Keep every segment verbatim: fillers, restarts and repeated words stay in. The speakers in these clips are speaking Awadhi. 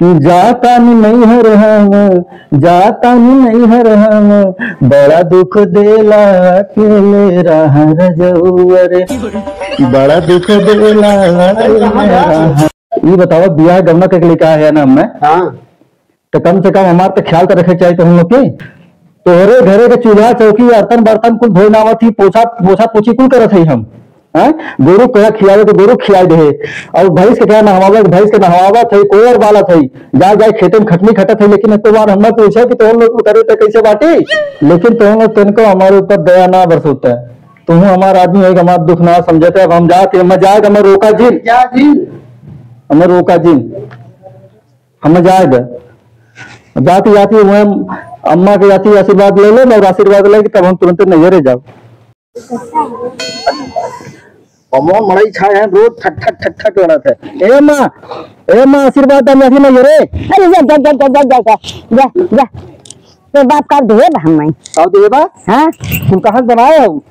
जातानी नैहर हम, जातानी नैहर हम, बड़ा दुख देला अकेले रहा रजउआ रे, बड़ा दुख देला अकेले रहा। ई बतावा, बियाह गवना के लिए का है ना हमें? हाँ। तो कम से कम हमार तो ख्याल तो रखे के चाहिए तो हम लोग के। तोहरे घरे के चूल्हा चौकी, बर्तन बर्तन कुल धोए ना आवत ही, पोछा पोछा पोछी कुल करत है हम। हैं? गोरू के खियावे तो गोरू खियाए दे, और भैंस के क्या नहवावे, भैंस के नहवावत है, कोयर बालत है, जाए जाए खेते में खटनी खटत है, लेकिन एक बार हम पूछे कि तुम लोग करे तो कैसे बाटी, लेकिन तुम लोग तनको हमारे ऊपर दया ना बरसोता है। तुम हमार आदमी है, हमार दुख ना समझते। अब हम जाके, हम जाए, हमें रोका जिन, जा जिन। हमें रोका जिन। हमें जाए दे। जाती जाती वह अम्मा के जाती आशीर्वाद ले ले, और आशीर्वाद लेके तब हम तुरंत नैहरे जाओ। अमवा मड़ई खाए हैं, रोज ठक ठक ठक ठक लड़त है। ए माँ, ए माँ, आशीर्वाद दे, नैहरे। अरे जा, जा, जा। तो बाप का देब हम। का देबा? हाँ। तुम कहाँ से बनाए हो?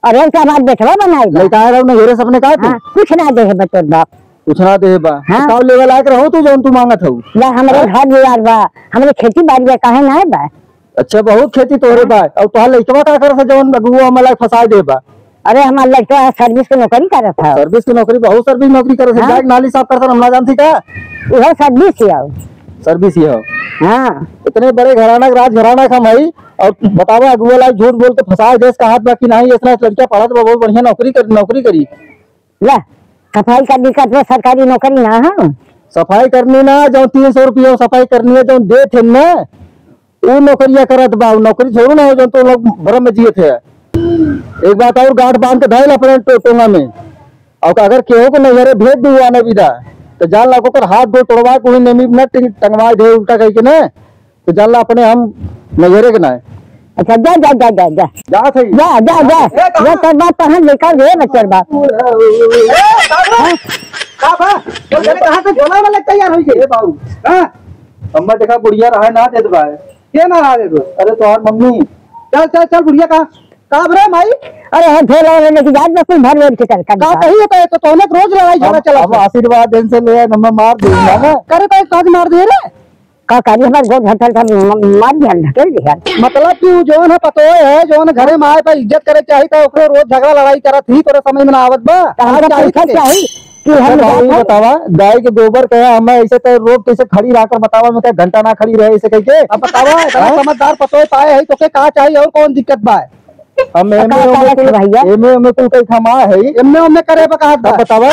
अरे, उनका हमार बेटवा बनाए बा। लइका आए रहो, नैहरे से अपने का तू? हाँ, कुछ ना देहे बा तोर बाप। कुछ ना देहे बा। हाँ। तो का लेवे लायक रहो तू, जौन तू मांगत हो? या हमरे हाँ? घर दुआर बा, हमरे खेती बाड़ी बा, काहे ना बा? अच्छा, बहुत खेती तोहरे हाँ। बा। और तोहार लइकवा का करत है, जौन अगुआ हमला फंसा दे बा? अरे, हमार लइकवा service के नौकरी करत है। Service के नौकरी, बहुत service नौकरी करत है। हाँ। जाए नाली साफ करत है, हम ना जानती का? उहो service ही है। Service ही है। हाँ। इतने बड़े घराना के, राज घराना का हम हई, और बतावा, अगुआ लायक झूठ बोल के फंसा देस, कहत बा कि नहीं, इतना लड़का पढ़त बा, बहुत बढ़िया नौकरी कर, नौकरी करी। ले, सफाई करनी का तो सरकारी नौकरी ना है। सफाई करनी ना, जो तीन सौ रुपया सफाई करनी है, जो देत है ना, उ नौकरिया करत बा, उ नौकरी थोड़ू ना हो, जो तो लोग भरम में जियत है। एक बात और, गांठ बांध के धइल अपने टो-, टोंगा में, और अगर केहू को नैहरे भेज दी आने विदा, तो जान ला ओकर हाथ गोड़ तोड़वा के वही नेमी में टिंग-, टंगवा दे उल्टा कह के ना, तो जान ला अपने हम नैहरे के ना। अच्छा, जा, जा, जा, जा, जा। जा सही। जा, जा, जा। ए, कहाँ? ये कर बात कहाँ लेकर रे बच्चर बात। ए, बाबू। हाँ? का बा? तो चले कहाँ से झोला वाला तैयार होई गए? ए बाबू। हाँ? अम्मा देखा बुढ़िया रहा ना देत बा। के ना रहा देत बा? अरे तोहार मम्मी। चल, चल, चल बुढ़िया का। का रे माई? अरे, हाँ, झोला वाला लेके जात बा, कुल भर भर के चल, चल, का चल। कही है तो, तो तोहने रोज लड़ाई झगड़ा अब, चला अब था। आशीर्वाद इनसे ले, नम्मा मार दूंगा ना। करे तो एक साथ मार दे रे। का करी, हमार गोड़ धर, धर, धर, म-, मार दिया, ढकेल दिया। मतलब कि उ जौन है पतोह है, जौन घरे में आए पर इज्जत करे चाही, तो ओकरे रोज झगड़ा लड़ाई करत ही, तोरे समझ में ना आवत बा। तो हमका आज चाही पूछे के? चाही कि हम अच्छा, भाई, जात हई? बतावा, गाय के गोबर के हमें ऐसे तो रोज कैसे खड़ी रहकर बतावा, मैं क्या घंटा ना खड़ी रहे ऐसे कह के? अब बतावा, इतना हाँ? समझदार पतोह पाए है, तो के का चाही और कौन दिक्कत बा? हम का एमए ओमे कहत कुल, भैया? एमए ओमे कुल कई कमाए है। एमए ओमे करे बा कहत अब बा। बतावा,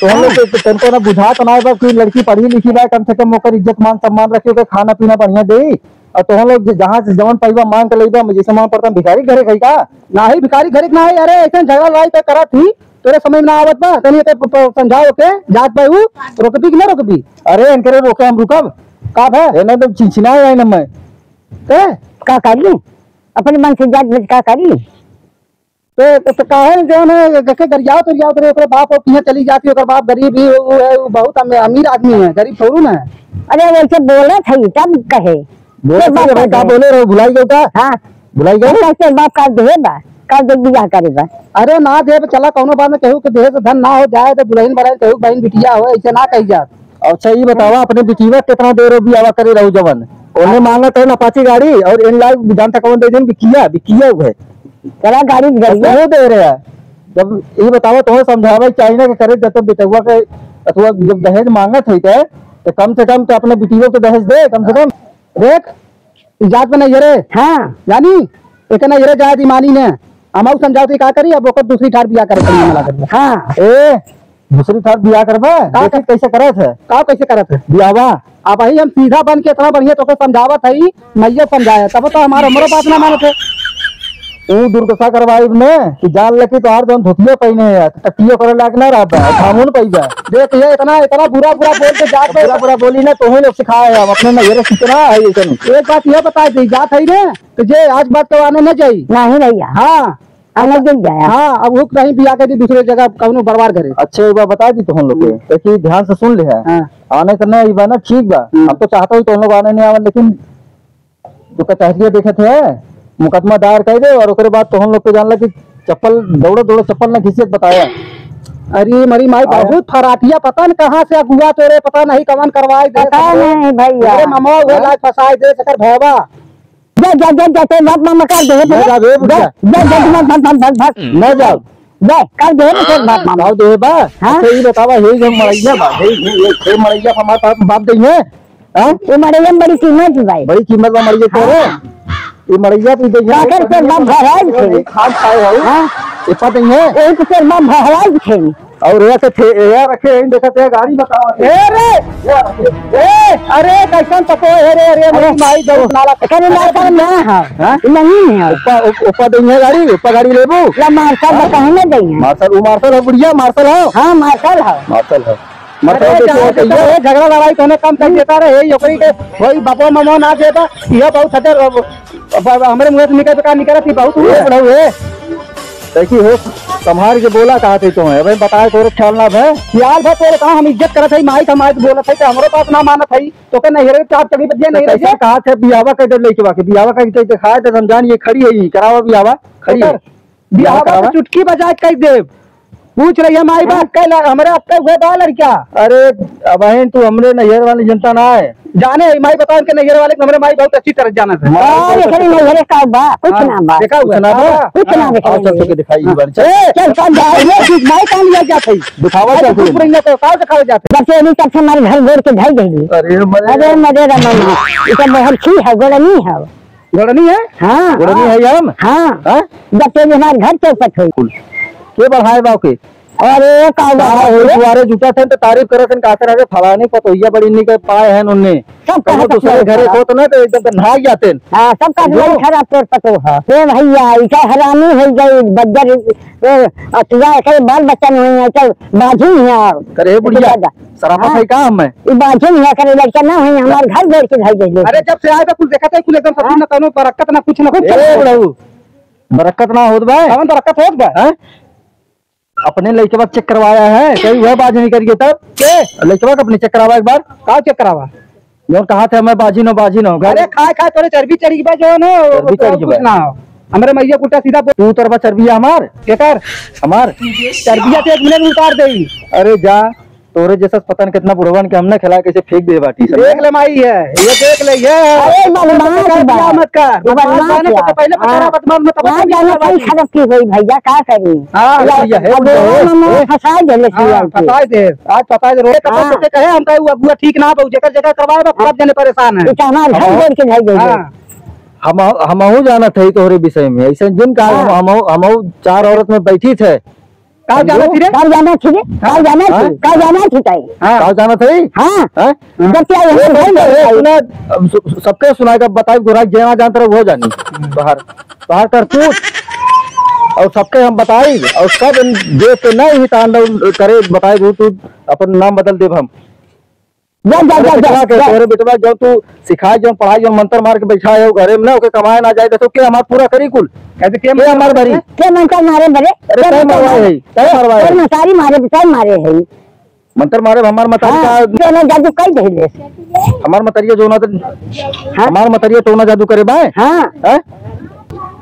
तो हम लोग हाँ। के तनको ना बुझात ना बा कि लड़की पढ़ी लिखी बा, कम से कम ओकर इज्जत मान सम्मान रखी, ओकर खाना पीना बढ़िया देई। और तो हम लोग जे-, जहाँ से जवन पाइबा मांग के लइबा, जैसे मन पड़ता भिखारी घरे खाई का? नाही, भिखारी घरे के नाही। अरे, ऐसे झगड़ा लड़ाई तो करत ही, तोरे समझ में ना आवत बा, तनी एके प-, प-, समझाओ के, जात बा उ, रोकबी कि ना रोकबी? अरे, इनके रोके हम रुकब? का बा? ए, नहीं तो चिनचिना जाए ना मैं। ए? का करी? अपने मन से जात बच का करी? तो, तो, तो काहे जौन है, देखे गरियावत उरियावत रहे, ओकरे बाप और किहाँ चली जाती, ओकर बाप गरीब ही, उ है, उ बहुत अमी-, अमीर आदमी है, गरीब थोड़ू ना है। अरे वैसे बोलत है, तब कहे। बोलत ये बात है, भाई, का का है? बोले रहो, भुलाई गयो का? हाँ। भुलाई गयो? अरे वैसे बाप का देहे बा, का दे बियाह करे बा? अरे ना देब, चला कौनो बात ना, केहू के देहे से धन ना हो जाए तो दुल्हन बनाए, केहू के बहन बिटिया हो, ऐसे ना कही जात। अच्छा, ई बतावा, अपने बिटिया कितना देर हो बियाह करे रहू जवन? ओने मांगत है ना पाची गाड़ी और इन लाग जानता कौन दे दिन बिकिया, बिकिया हुए। चला गाड़ी अब गड़िया। तू दे रहे है। जब ई बतावा, तो समझावे चाहिए ना कि करे जब तो बेटवा के अथवा जब दहेज मांगत है के, तो कम से कम तो अपने बिटियों के दहेज दे, कम से कम। देख, ई जात में नहीं रे। हाँ। जानी, एक ना ये जाए दी मानी ने। हम आऊ समझाओ तो का करी, अब ओकर दूसरी ठार बियाह करे पड़ी, मला कर। हाँ। ए, दूसरी ठार बियाह करबा? का देखी कर- कैसे करत है। का कैसे करत है? बियाहवा। अब वही हम सीधा बन के इतना बढ़िया तोके समझावत हई, मैया समझाया, तब तो हमारा हमरो बात ना मानत है। ऊ दुर्दशा करवाई ने कि जान ले कि तोहार जौन धोतिया पहिने है, टट्टियो करे लायक ना रहबा, घामो न पइबा। देख ये इतना, इतना बुरा, बुरा बोल के जात बुरा, बुरा बोली ना, तोहे लोग सिखाए हम, अपने नैहरे सीखना है ये सब। एक बात ये बता दी, जात है ने, तो जे आज बात तो आने न जाई। नहीं भैया। हाँ। आने दिन जाया। हाँ, अब हुक नहीं बिया के दी दूसरे जगह कौनो बरवार घरे। अच्छा, एक बार बता दी तो हम लोग के, हम्म। देखी ध्यान से सुन ले है। हाँ। आने तो नहीं बा ना, ठीक बा। हम्म। हम तो चाहता हूँ तो हम लोग आने नहीं आवे, लेकिन तो कचहरिया देखत है, मुकदमा दायर कर दे और ओकरे बाद तो हम लोग के जान ला कि चप्पल दौड़ो, दौड़ो, चप्पल ना घिसियत बताया। अरे मरी माई, हाँ। बहुत फराटिया, पता न कहाँ से अगुआ तोरे, पता नहीं कवन करवाई दे। पता नहीं भैया। अरे ममवा उहे हाँ। लायक फंसाई दे, सकर भैया। जा, जा, जा, जा, तेरे बाप मामा कर दे, ना जा, बे, जा, बुढ़िया। जा, जा, जा, भाग, भाग, भाग, भाग। ना जाओ। जा, कर दे, तेरे बाप मामा। जाओ दे बा। हाँ? अच्छा, ये बतावा, हे जो मड़ैया बा, हे, हे, हे, हे मड़ैया हमारे बाप, बाप दे है। हाँ? ये मड़ैया में बड़ी कीमत है भाई। बड़ी कीमत बा मड़ैया के हाँ। रे। ये मड़ैया भी दे है। काकर तेरे बाप भराई थे। खाद खाए हो। हाँ? ये पता नहीं है। यही तो तेरे बाप भराई थे। और ये से थे, ये रखे हैं, देखा थे, गाड़ी बतावा थे। ए रे! ए, अरे, कैसन पको है रे, अरे, अरे, माई, गौ नाला। अरे, मार्शल ना है। हाँ? नहीं है। ऊपर, ऊप-, ऊपर देंगे गाड़ी, ऊपर गाड़ी लेबू? या मार्शल हाँ? बताए ना देंगे। मार्शल, वो मार्शल है, बुढ़िया, मार्शल है। हाँ, मार्शल है। मार्शल है। मतलब अरे, देखो, जहाँ तो देखो, ये ये झगड़ा लड़ाई तो हमें कम कर देता रहे, ये ओकरी के वही बापो ममो ना देता, ये बहुत खतर, अब, अब, अब हमरे मुँह से निकल, बेकार निकलत ही बहुत हुए। ये बढ़ऊ है। देखी हो, संभाल के बोला कहा थे तो है, अबे बताए तोरे ख्याल ना भे। ख्याल भे तोरे कहाँ, हम इज्जत करत है, माई का माई बोलत है, तो हमरो बात ना मानत है, तो के नहीं रे, चाप चढ़ी बदिया तो नहीं कैसे रे। कहा थे बियावा कर दे लइके बाकी, बियावा कर दे दिखाए तो हम जान ये खड़ी है, ये करावा बियावा, खड़ी है। बियाह बियाह करावा। तो चुटकी बजा के कह देब। पूछ रही है माई बाप हाँ। के ला-, हमरे अक्का हुए बा लड़का। अरे, अबहिन तू हमरे नैहर वाली जनता ना है। जाने है, माई बताओ के नैहर वाले के हमरे माई बहुत अच्छी तरह जानत है। माई हाँ, बहुत देखा अच्छी नहीं, तरह। नैहर का बा, कुछ हाँ, ना बा। देखा हुआ कुछ ना है? बा? कुछ ना हाँ, देखा और नहीं। सब के दिखाई एक बार। ए, चल, चल, जा, ये चीज माई कान लिया जात है। दिखावा अरे, चल कुछ तू। पुरैया तो काल दिखावे जात है। जब से अभी तक से हमारे घर गोड़ के धर देली। अरे, मरे। अरे, मरे रे मम्मा, ये तो बहुत छी है, गोड़ नहीं है। गोड़नी है? हाँ। गोड़नी है यार? हाँ। हाँ? जब से हमारे घर चौपट हुई। के बढ़ाए बा ओके? अरे, का सारा बढ़ाए हुई रे? दुआरे जुटा थे तो तारीफ करत थे, कहत रहे, "फलानी पतोहिया बड़ी निक पाए हैं उनने।" सब कहो कहत दूसरे थे घरे खराब। होत ना तो एकदम तो नहाई जाते हैं। हाँ, सब कहत जो रहे खराब तोर पतो है। ए भैया, इसे हरामी हो गई, बज्जर, ए, अतुआ के बाल बच्चा नहीं है, तो बाझी नहीं है। करे बुढ़िया, दादा। शराफत हाँ। है का हमें? ई बाझिन हिया करे लड़का ना होई, हमार घर गोड़ के धई देले। अरे जब से आए बा कुल देखत है, कुल एकदम ससुर हाँ। ना कौनो बरकत ना कुछ ना कुछ। ए बड़ऊ, बरकत ना होत बा। कौन बरकत होत बा? हैं? अपने लइकवा check करवाया है, कहीं वह बाझिन करिए तब? के? लइकवा का अपने check करावा एक बार। का check करावा? जौन कहा थे हमें बाझिन हो, बाझिन हो, घर अरे खाए खाए तोरे चर्बी चढ़ी बा जौन हो, चर्बी तो चढ़ी कुछ बा। ना हो। हमरे मइया उल्टा सीधा बोल। तू उतरबा चर्बिया हमार? केकर? हमार। चर्बिया तो एक मिनट में उतार देई। अरे जा, तोरे जैसा पता न कितना बुढ़वन के हमने खिलाए, कैसे फेंक दे बाटी सब। देख ले माई है, ये देख ले, ये है। अरे बदमाश बा। मत कर। बदमाश बा। पहले बता रहा, हाँ। बदमाश मत बता। हाँ, जाना कई खराब की होई भैया, का करी? हाँ, अब भैया है, अब वो है, हम है। फंसा देले हाँ, सियाल के। फंसा दे। आज फंसा दे। रोए कपड़ा हाँ। तोके कहे, हम कहे, "वो अगुआ ठीक ना बा, जेकर जेकर करवाए बा, सब जने परेशान है।" ये तो हमार घर हाँ। छोड़ के भाग गए। हाँ। हम, हमहू जानत है तोहरे विषय में, ऐसे जिन का हाँ। हम, हम, हमहू चार औरत में बैठी थे। का जाना थी रे? का जाना थी रे? का जाना थी? हाँ? का जाना थी ताई? हाँ। का जाना थी? हाँ। हाँ? जब क्या ये ये भाई तो मेरे ये भाई। सुना, अब सु-, सु-, सबके सुनाए का बताई, गोरा जेना जानत रहे वो जानी। बाहर, बाहर करतूत। और सबके हम बताई, और सब इन देख के नहीं ही तांडव करे, बताई, तू अपन नाम बदल देब हम। जा, जा, तोरे जा, जा, बेटवा के, जा। तोरे बेटवा जो तू सिखाए, जो पढ़ाई, जो मंत्र मार के बैठा है घरे में ना, ओके कमाए ना जाए, तो के हमार पूरा करी कुल? कैसे के के हमार भरी? के मंत्र मारे बरे? अरे के कौन मंत्र मरवाए मारे? है? कौन मरवाए तोर है? मतारी मारे, कौन मारे है? मंत्र मारे, हमार मतारी हाँ, का तो ना जादू कई देले। हमार मतरिया जो ना तो, हाँ? हमार मतरिया तो ना जादू करे बाय? हाँ। हैं?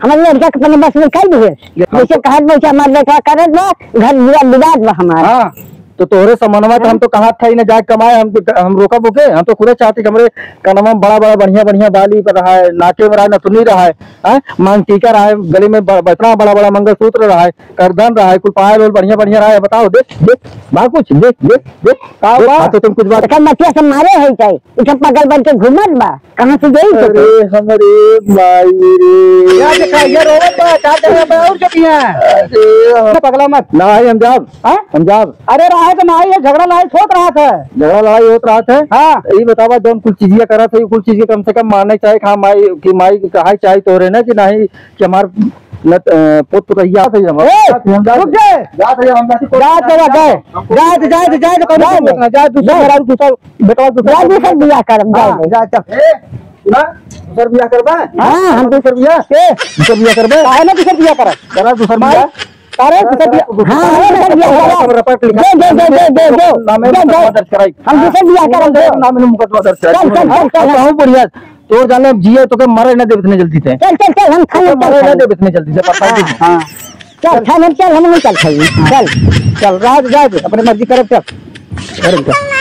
हमारे लड़का के अपने बस में कई दिए। ये हम जैसे तो कहत बा, हमार बेटा करत बा, घर दुआर बिगाड़ बा हमार। हाँ। तो तोहरे समनवा तो हम हाँ। तो कहा था ही ना जाए कमाए, हम, हम रोकब ओके, हम तो खुदे चाहते कि हमरे कनवा में बड़ा बड़ा बढ़िया बढ़िया बाली पर रहा है, नाके में रहा है, नथुनी रहा है, हैं? मांग टीका रहा है, गले में ब-, इतना बड़ा बड़ा मंगलसूत्र रहा है, करधन रहा है, कुल पायल उल बढ़िया बढ़िया रहा है, बताओ, देख, देख, बा कुछ, देख, देख, देख, का देख, बा? हाँ, तो तुम कुछ बात एकर मतिया से मारे है चाहे, ई सब पागल बन के घूमत बा, कहाँ से जाई तो? अरे हमरे माई रे। क्या देखा, ये रोवत बा, चार जगह पे और जो किया है। अरे हम पगला मत। ना, हम जाब। हाँ? हम जाब। अरे रहा है तो ना, ये झगड़ा लड़ाई होत रहा था। झगड़ा लड़ाई होत रहा था? हाँ। ये बतावा, जौन कुल चीजिया करा था, ये कुल चीजिया कम से कम माने चाहे, हाँ, माई, कि माई कहा चाहे तोरे ना कि नहीं, कि हमार न, अ, पोत पोतैया से हम ए, हम जात रुक जा। जात रहे, हम जात रहे। जात रहे, जात। जात, जात, जात, कौनो जात। दिक्कत ना, जात, दूसर जा। मेहरारू, दूसर बेटवा, दूसर जा, दूसर बियाह करब, जा। हाँ, जा, चल। ए, सुना, दूसर बियाह करबा? हाँ, हम दूसर बियाह? ए, दूसर बियाह करबा? काहे ना दूसर बियाह करब? करा दूसर बियाह। अरे, दूसर बियाह। हाँ, हाँ, दूसर बियाह करब। रपट लिखा। दे, दे, दे, दे, दे, दे। नामे दे, दे। मुकदमा दर्ज कराई। हम दूसर बियाह करब, दे। नामे मुकदमा दर्ज कराई। चल, चल, चल, चल, चल। बहुत बढ़िया। तोर जाने अब जिए तोके मरे ना देब इतने जल्दी से। चल, चल, चल, हम खाने तोके मरे चल ना खाई। देब इतने जल्दी से, पता है हाँ, तुझे? हाँ। चल, चल। खाने चल, हम नहीं चल खाई। चल। चल, रहा दे, जाए दे, अपने मर्जी करब, चल। घर में चल।